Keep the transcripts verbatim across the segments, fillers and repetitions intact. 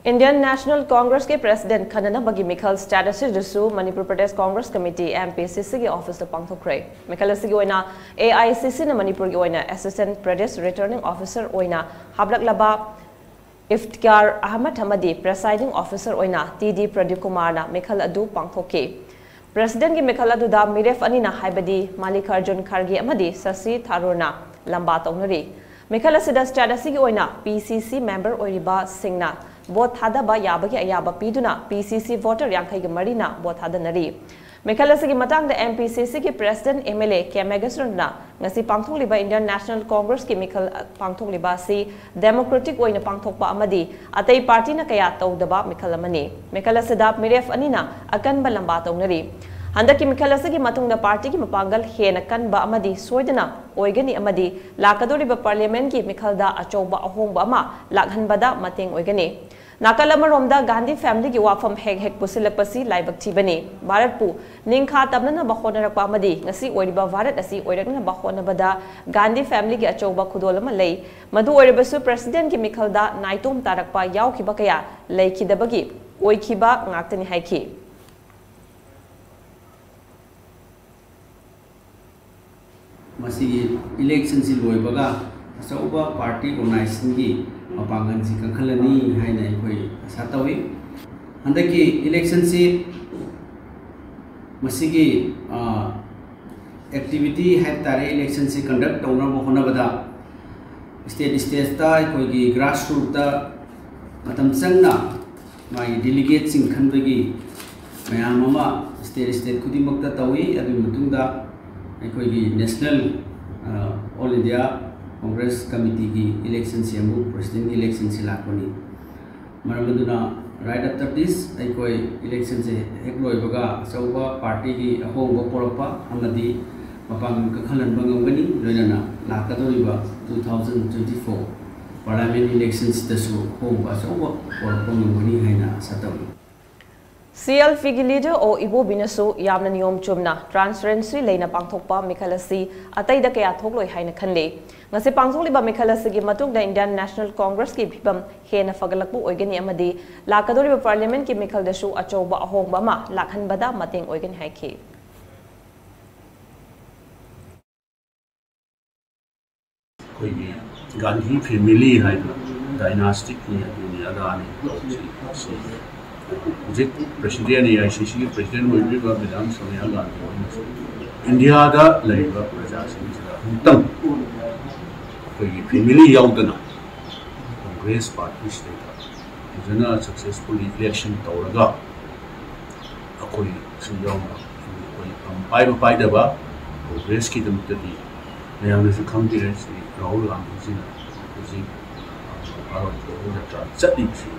Indian National Congress ꯀꯤ President ꯈꯟꯅꯅꯕꯒꯤ ꯃꯤꯈꯜ state ꯑꯁꯤꯗꯁꯨ Manipur Pradesh Congress Committee, M P C C ꯒꯤ office ꯇ ꯄꯥꯡꯊꯣꯛꯈ꯭ꯔꯦ꯫ ꯃꯤꯈꯜ ꯑꯁꯤꯒꯤ ꯑꯣꯏꯅ A I C C ꯅ ꯃꯅꯤꯄꯨꯔꯒꯤ ꯑꯣꯏꯅ Assistant Pradesh Returning Officer ꯑꯣꯏꯅ ꯍꯥꯞꯂꯛꯂꯕ ꯏꯐꯇꯤꯈꯥꯔ ꯑꯍꯃꯗ ꯑꯃꯗꯤ Presiding Officer ꯑꯣꯏꯅ T D ꯄ꯭ꯔꯗꯤꯞ ꯀꯨꯃꯥꯔꯅ ꯃꯤꯈꯜ ꯑꯗꯨ ꯄꯥꯡꯊꯣꯛꯈꯤ꯫ President ꯀꯤ ꯃꯤꯈꯜ ꯑꯗꯨꯗ ꯃꯤꯔꯦꯞ ꯑꯅꯤꯅ, ꯍꯥꯏꯕꯗꯤ ꯃꯜꯂꯤꯀꯥꯔꯖꯨꯟ ꯈꯔꯒꯦ ꯑꯃꯗꯤ ꯁꯁꯤ ꯊꯥꯔꯨꯔꯅ ꯂꯝꯕꯥ ꯇꯧꯅꯔꯤ꯫ ꯃꯤꯈꯜ ꯑꯁꯤꯗ state ꯑꯁꯤꯒꯤ ꯑꯣꯏꯅ P C C member ꯑꯣꯏꯔꯤꯕꯁꯤꯡꯅ vote ꯊꯥꯗꯕ ꯌꯥꯕꯒꯤ ꯑꯌꯥꯕ ꯄꯤꯗꯨꯅ P C C voter ꯌꯥꯡꯈꯩꯒ ꯃꯔꯤꯅ vote ꯊꯥꯗꯅꯔꯤ꯫ ꯃꯤꯈꯜ ꯑꯁꯤꯒꯤ ꯃꯇꯥꯡꯗ M P C C ꯒꯤ President M L A K ꯃꯦꯘꯁ꯭ꯔꯟꯅ ꯉꯁꯤ ꯄꯥꯡꯊꯣꯛꯂꯤꯕ Indian National Congress ꯀꯤ ꯃꯤꯈꯜ ꯄꯥꯡꯊꯣꯛꯂꯤꯕ ꯑꯁꯤ democratic ꯑꯣꯏꯅ ꯄꯥꯡꯊꯣꯛꯄ ꯑꯃꯗꯤ ꯑꯇꯩ party ꯅ ꯀꯌꯥ ꯇꯧꯗꯕ ꯃꯤꯈꯜ ꯑꯃꯅꯤ꯫ ꯃꯤꯈꯜ ꯑꯁꯤꯗ ꯃꯤꯔꯦꯞ ꯑꯅꯤꯅ ꯑꯀꯟꯕ ꯂꯝꯕꯥ ꯇꯧꯅꯔꯤ꯫ ꯍꯟꯗꯛꯀꯤ ꯃꯤꯈꯜ ꯑꯁꯤꯒꯤ ꯃꯇꯨꯡꯗ party ꯒꯤ ꯃꯄꯥꯡꯒꯜ ꯍꯦꯟꯅ ꯀꯟꯕ ꯑꯃꯗꯤ ꯁꯣꯏꯗꯅ ꯑꯣꯏꯒꯅꯤ ꯑꯃꯗꯤ ꯂꯥꯛꯀꯗꯧꯔꯤꯕ parliament ꯀꯤ ꯃꯤꯈꯜꯗ ꯑꯆꯧꯕ ꯑꯍꯣꯡꯕ ꯑꯃ ꯂꯥꯛꯍꯟꯕꯗ ꯃꯇꯦꯡ ꯑꯣꯏꯒꯅꯤ꯫ ꯅꯥꯀꯜ ꯑꯃꯔꯣꯝꯗ ꯒꯥꯟꯙꯤ family ꯒꯤ ꯋꯥꯐꯝ ꯍꯦꯛ ꯍꯦꯛ ꯄꯨꯁꯤꯜꯂꯛꯄꯁꯤ ꯂꯥꯏꯕꯛ ꯊꯤꯕꯅꯤ꯫ ꯚꯥꯔꯠꯄꯨ ꯅꯤꯡꯈꯥ ꯇꯝꯅꯅꯕ ꯍꯣꯠꯅꯔꯛꯄ ꯑꯃꯗꯤ ꯉꯁꯤ ꯑꯣꯏꯔꯤꯕ ꯚꯥꯔꯠ ꯑꯁꯤ ꯑꯣꯏꯔꯛꯅꯅꯕ ꯍꯣꯠꯅꯕꯗ ꯒꯥꯟꯙꯤ family ꯒꯤ ꯑꯆꯧꯕ ꯈꯨꯗꯣꯜ ꯑꯃ ꯂꯩ꯫ ꯃꯗꯨ ꯑꯣꯏꯔꯕꯁꯨ President ꯀꯤ ꯃꯤꯈꯜꯗ ꯅꯥꯏꯇꯣꯝ ꯇꯥꯔꯛꯄ ꯌꯥꯎꯈꯤꯕ ꯀꯌꯥ ꯂꯩꯈꯤꯗꯕꯒꯤ ꯑꯣꯏꯈꯤꯕ ꯉꯥꯛꯇꯅꯤ ꯍꯥꯏꯈꯤ꯫ ꯃꯁꯤꯒꯤ election ꯁꯤ ꯂꯣꯏꯕꯒ ꯑꯆꯧꯕ party organization ꯒꯤ ꯃꯄꯥꯡꯒꯜꯁꯤ ꯀꯟꯈꯠꯂꯅꯤ ꯍꯥꯏꯅ ꯑꯩꯈꯣꯏ ꯑꯁꯥ ꯇꯧꯏ꯫ ꯍꯟꯗꯛꯀꯤ election ꯁꯤ ꯃꯁꯤꯒꯤ, ꯑ, activity ꯍꯥꯏꯕ ꯇꯥꯔꯦ, election ꯁꯤ conduct ꯇꯧꯅꯕ ꯍꯣꯠꯅꯕꯗ state state ꯇ ꯑꯩꯈꯣꯏꯒꯤ grassroot ꯇ ꯃꯇꯝ ꯆꯪꯅ ꯃꯥꯒꯤ delegate ꯁꯤꯡ ꯈꯟꯕꯒꯤ ꯃꯌꯥꯝ ꯑꯃ state state ꯈꯨꯗꯤꯡꯃꯛꯇ ꯇꯧꯏ꯫ ꯑꯗꯨꯒꯤ ꯃꯇꯨꯡꯗ ꯑꯩꯈꯣꯏꯒꯤ national, ꯑ, All India Congress Committee ꯒꯤ election ꯁꯤ ꯑꯃꯨꯛ President ꯀꯤ election ꯁꯤ ꯂꯥꯛꯄꯅꯤ꯫ ꯃꯔꯝ ꯑꯗꯨꯅ right after this ꯑꯩꯈꯣꯏ election ꯁꯦ ꯍꯦꯛ ꯂꯣꯏꯕꯒ ꯑꯆꯧꯕ party ꯒꯤ ꯑꯍꯣꯡꯕ ꯄꯨꯔꯛꯄ ꯑꯃꯗꯤ ꯃꯄꯥꯡꯒꯜ ꯀꯟꯈꯠꯍꯟꯕ ꯉꯝꯒꯅꯤ꯫ ꯂꯣꯏꯅꯅ ꯂꯥꯛꯀꯗꯧꯔꯤꯕ two thousand twenty four parliament election ꯁꯤꯗꯁꯨ ꯑꯍꯣꯡꯕ ꯑꯆꯧꯕ ꯄꯨꯔꯛꯄ ꯉꯝꯒꯅꯤ ꯍꯥꯏꯅ ꯑꯁꯥ ꯇꯧꯏ꯫ CLPꯒꯤ leader ꯑꯣ ꯏꯕꯣꯕꯤꯅꯁꯨ ꯌꯥꯝꯅ ꯅꯤꯌꯣꯝ ꯆꯨꯝꯅ transparency ꯂꯩꯅ ꯄꯥꯡꯊꯣꯛꯄ ꯃꯤꯈꯜ ꯑꯁꯤ ꯑꯇꯩꯗ ꯀꯌꯥ ꯊꯣꯛꯂꯣꯏ ꯍꯥꯏꯅ ꯈꯜꯂꯤ꯫ ꯉꯁꯤ ꯄꯥꯡꯊꯣꯛꯂꯤꯕ ꯃꯤꯈꯜ ꯑꯁꯤꯒꯤ ꯃꯇꯨꯡꯗ Indian National Congressꯀꯤ ꯐꯤꯕꯝ ꯍꯦꯟꯅ ꯐꯒꯠꯂꯛꯄ ꯑꯣꯏꯒꯅꯤ ꯑꯃꯗꯤ ꯂꯥꯛꯀꯗꯧꯔꯤꯕ parliamentꯀꯤ ꯃꯤꯈꯜꯗꯁꯨ ꯑꯆꯧꯕ ꯑꯍꯣꯡꯕ ꯑꯃ ꯂꯥꯛꯍꯟꯕꯗ ꯃꯇꯦꯡ ꯑꯣꯏꯒꯅꯤ ꯍꯥꯏꯈꯤ꯫ ꯑꯩꯈꯣꯏꯒꯤ ꯒꯥꯟꯙꯤ family ꯍꯥꯏꯕ dynasticꯅꯤ, ꯑꯗꯨꯅꯤ ꯑꯗꯥꯅꯤ ꯇꯧꯕꯁꯤ, ꯁꯤ ꯍꯧꯖꯤꯛ president, AICCꯒꯤ president ꯑꯣꯏꯕꯤꯔꯤꯕ Madam Sonia Gandhi ꯍꯣꯏꯅꯁꯨ ꯏꯟꯗꯤꯌꯥꯗ ꯂꯩꯔꯤꯕ ꯄ꯭ꯔꯖꯥꯁꯤꯡꯁꯤꯗ ꯑꯃꯨꯛꯇꯪ ꯑꯩꯈꯣꯏꯒꯤ family ꯌꯥꯎꯗꯅ Congress partyꯁꯤꯗꯩꯗ ꯐꯖꯅ successfully election ꯇꯧꯔꯒ ꯑꯩꯈꯣꯏꯁꯨ ꯌꯥꯎꯅ ꯑꯩꯈꯣꯏ ꯐꯝ ꯄꯥꯏꯕ ꯄꯥꯏꯗꯕ Congressꯀꯤꯗꯃꯛꯇꯗꯤ ꯃꯌꯥꯝꯅꯁꯨ ꯈꯪꯕꯤꯔꯦ, ꯁ꯭ꯔꯤ ꯔꯥꯍꯨꯜ ꯒꯥꯟꯙꯤꯖꯤꯅ ꯍꯧꯖꯤꯛ ꯚꯥꯔꯠ ꯖꯣꯗꯣ ꯌꯥꯇ꯭ꯔꯥ ꯆꯠꯂꯤꯕꯁꯤ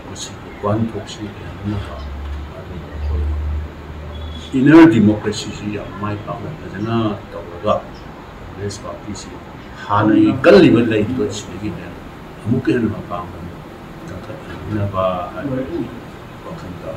ꯃꯁꯤꯒꯤ ꯋꯥꯍꯟꯊꯣꯛꯁꯤ ꯂꯩꯍꯟꯅꯕ, ꯑꯗꯨꯒ ꯑꯩꯈꯣꯏ inner democracyꯁꯤ ꯌꯥꯝ ꯃꯥꯏ ꯄꯥꯛꯅ ꯐꯖꯅ ꯇꯧꯔꯒ Congress partyꯁꯤ ꯍꯥꯟꯅꯒꯤ ꯀꯜꯂꯤꯕ ꯂꯩꯔꯤꯕ ꯁꯤꯗꯒꯤ ꯍꯦꯟꯅ ꯑꯃꯨꯛꯀ ꯍꯦꯟꯅ ꯃꯄꯥꯡꯒꯜ ꯀꯟꯈꯠꯍꯟꯅꯕ ꯍꯥꯏꯕꯒꯤ ꯋꯥꯈꯜꯗ